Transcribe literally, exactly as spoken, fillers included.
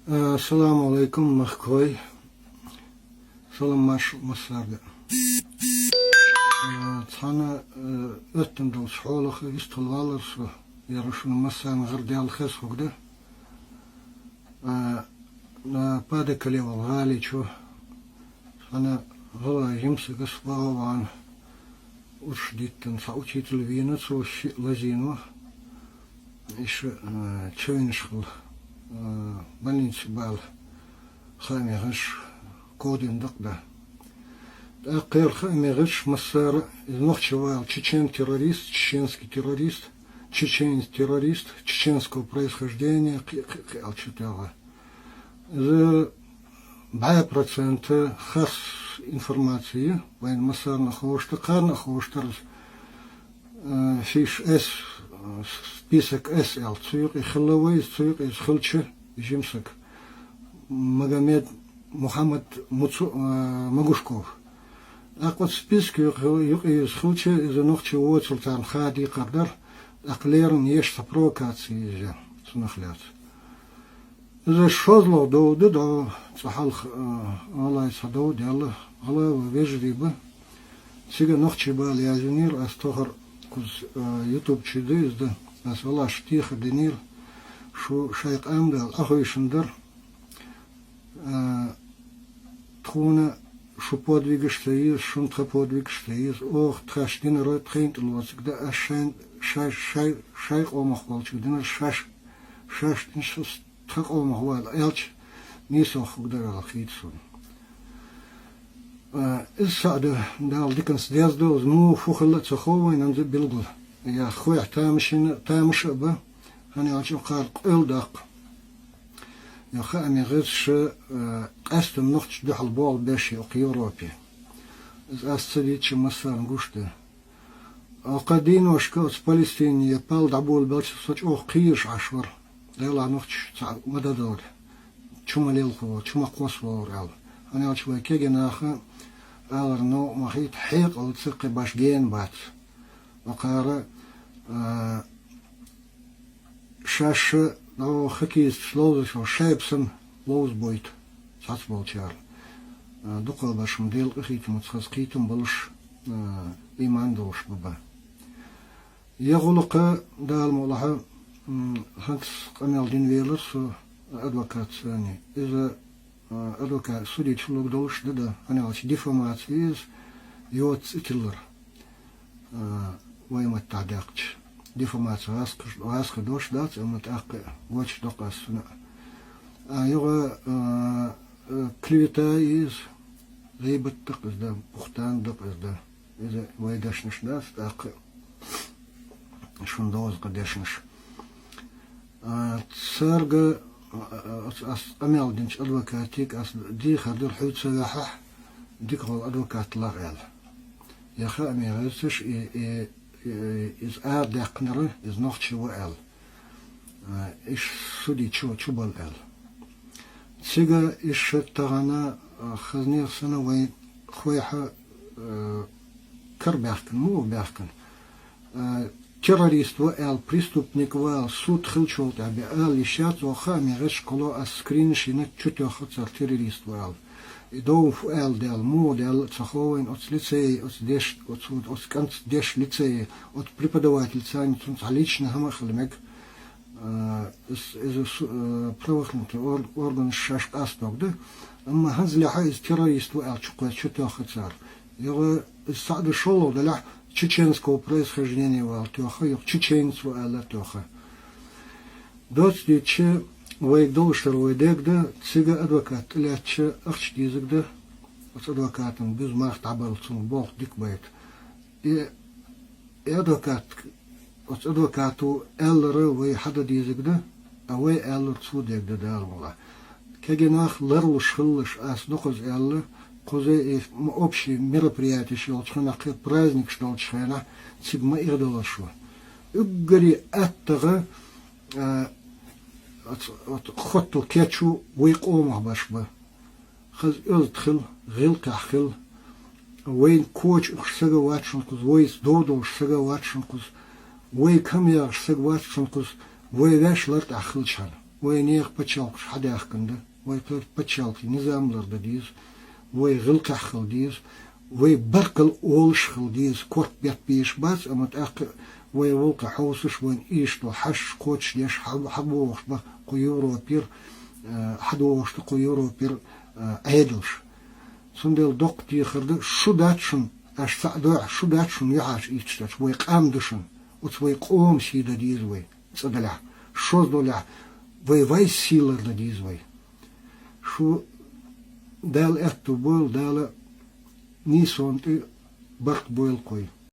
Ассаламу Ӏалайкум, махкой. Салам-маршал массарга. Э, цхьана, э, оьттан долча хьолах вистхила валар со, яра шуна массарна гӀар даьлла хеза хӀама да. Э, на Паде-Кале волча гӀали чу цхьана гӀалгӀай жимсагас вагӀа ван урш диттан цхьа учитель вийна, цо шиъ лазийна. Иштта, э, чевнаш хила, э, больнице бала хаамегӀаш, кодин дакъа да. ТӀаккха кхера хаамегӀаш массара, из нохчи вала чечен-террорист, чеченский террорист, чеченец-террорист, чеченского происхождения, кхи-, кхи-, кхиалча тӀагӀа. Из бӀаь процент харц информаци, вайна массарна ховш да, кхарна ховш дар из, э, фиш С, э, список С аьлла. Цу юкъе хилла вай, цу юкъе из хилча, жимсаг Магомед Мухаммад Муцу-, э, Магушков. ТӀаккха оцу списке юкъе, юкъе из хилча, из нохчи воцург царна ха дийкъар дар, тӀаккха леррина еш цхьа провокаци еза цунах лаьцна. Иза шозлагӀа дов да, дов цкъа хьалха, а, гӀалгӀай цхьа дов даьлла, гӀалгӀай ва вежарий ба. Цига нохчи бала яздинийла ас тохар кхуза, а, ютуб чу да иза да. Ас валаш техар динийла, шу шайн къам дала Ӏохуьйшина дар. А, тхуна шу подвигаш ца еза, шун тха подвигаш ца еза. Оха тхаш динара тхайна тӀе лоцург да, ас шайн, шай, шай, шай къомах волчуьра динара шаш, шаш динарг тха къомах вала аьлча, нийсо хӀума дара аьлла хийтта суна. А, иза схьа а ду, Дала диканца деза долу, муха хӀу хилла а ца хов вайна, амма билггал. Я хойх тамашийна, тамаша а ба, хӀана аьлча кхара къоьлла даккха. Я хаамийн гӀирсаша, а, къаьстина нохчашна дуьхьал болх беш я окху Европе. Иза ас ца дийцча массарна гуш ду. Окху дийношка оцу Палестине пал дӀаболабелча со чӀогӀа кхийраш Ӏаш вара. Делахь нохчаш цхьаъ ма дадалара, чу ма лелхалора, чу ма кхоссавалора аьлла. ХӀана аьлча вай кегий наха алар новкъа ма хийта, хьекъалца кхин баш гена бац. Окхара, а, шаьш а, ну, хоккеисташ ловзуш йолу шайба санна ловзабойту цхьацболчара. А, дукхахберш-м Делан къинхетамца хаза кхетам болуш, а, ийман долуш бу бан. Я гӀуллакха, Дала мукъ лахь, м, хӀинца къамел дина велира со адвокат санна. Иза, а, адвокат, судья чу лур долуш ду дан, хӀана аьлча диффамаци иза, йоцу цӀе тиллар. А, вай маттахь даьккхича, диффамаци гӀазкхи-, гӀазкхи дош дац, амма тӀаккха гочдоккху ас цунна. А, юха, а, а, клевета иза, гӀийбат даккха иза дан, бухтан даккха иза дан. Иза вай дешнаш дац, тӀаккха шуна дозу кху дешнаш. А, цаьрга, а, а, ас къамел динчу адвокатига ас дехар дира, хьуьйца ваьхьахь, дика гӀолу адвокат лаха аьлла. Я хаамийн гӀирсаша и, и, и, иза арадаьккхинарг, иза нохчи ву аьлла. А, иштта судья чу, чу бала аьлла. Цига иштта тахана, а, хазнех санна вайн хойхьа, а, кара баьхкина, муха баьхкина. А, террорист ву аьлла, преступник ву аьлла, суд хиллачул тӀаьхьа бен ала йиш яц, оха хаамийн гӀирсашкахула ас скринаш йина, чу тоьхна цара террорист ву аьлла. И дов фу аьлла даьлла, муха даьлла а ца хов вайна, оцу лицее, оцу деш, оцу, оцу кӀанца деш лицее, оцу преподавательца, цунна цхьа личный хӀума а хила мега. А, иза, иза су-, а, правоохранительный ор-, органаш шаьш къастор ду. Амма хӀанзлехь иза террорист ву аьлла чу кхоьссича, чу тоьхна цара. Юха иза схьа а ду, шолгӀа делахь, чеченского происхождения ву аьлла тоьхна, юха чеченец ву аьлла тоьхна. Доцца дуьйцуча, вайга долуш дара вай дегда, цига адвокат тӀелаьцча ахча дезарг ду, оцу адвокатан буьзза марха дӀабалла, цунна болх дика байта. И, и адвокат, оцу адвокато аьлларг вай хьадан дезарг ду, а вай аьлларг цо дерг ду, Дала мукъ лахь. Кегий нах ларлуш хилалаш, ас дукхаза аьлла, кхуза и м-, общий мероприятеш йолчу хенахь, кхин праздникаш долчу хенахь цига ма эгӀадалалаш ву. Уггаре аттагӀа, а, оц-, оц-, хоттал кечву вай къомах берш бан. Хаза оьзда хила, гӀиллакхехь хила. Вайна коча ухуш сага вац шуна кхуза, вайца дов долуш сага вац шуна кхуза, вайга хӀума ягӀаш сага вац шуна кхуза, вай ваьш лар тӀехь хилчхьана. Вай нехан паччахьалкхаш хьадаьхкина да, вай паччахьалкхен низам ларда деза, вай гӀиллакхехь хила деза, вай баркалла олуш хила деза, корта бетта безаш бац, амма тӀаккха вай гӀуллакхе хьовсуш, вайна ийша долу хьашт кхочушдеш хьа-, хьабохуш бу кху Европера, а, хьадохуш ду кху Европера, а, Ӏедалш. Цундела доккха дехар ду, шу дац шуна, аша цхьаъ дойъу, шу дац шуна юьхьӀаьржа ийтташ дерш, вай къам ду шуна, оцу вай къоман сий дан деза вай, цӀа далехь, шозза долехь, вай вайца сий лардан деза вай. Шу Дала аьтту бойла, Дала нийсонан тӀе барт бойла кхуьй.